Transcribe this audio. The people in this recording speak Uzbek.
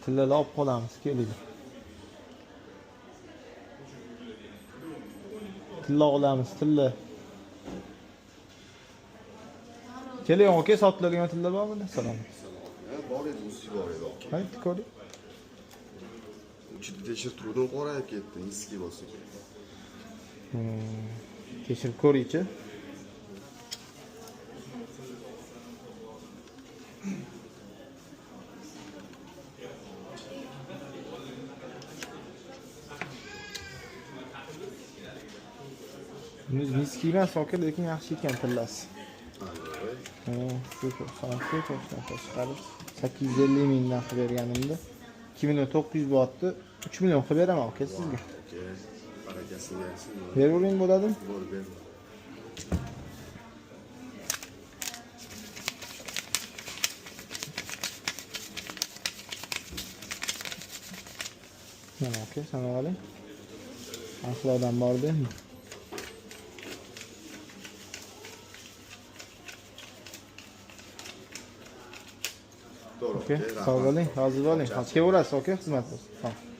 Tillalar olib qolamiz, keling. Tilla olamiz, tilla. Keling aka, sotiladigan tilla bormi? Salom. Bor edi, usti bor edi aka. Qani bitta ko'ring. Ichida tekshirib turuvdim, qorayib ketdi, eski bo'lsa. Tekshirib ko'ringchi. Miski emas aka, lekin yaxshi ekan tillasi. Shu chiqarib 850 mingdan qilib berganimda 2 million 900 bo'lyapti. 3 million qilib beraman aka sizga. Aka, barakasini bersin. Beravering bo'ladimi? Bor, ber. Mana aka, sanab oling. Axloqdan bordi endi. To'g'ri, Aka, aka, sog' rahmat. bo'ling, rozi bo'ling. Hozir kelaverasiz aka, xizmat bo'lsin. Sog'.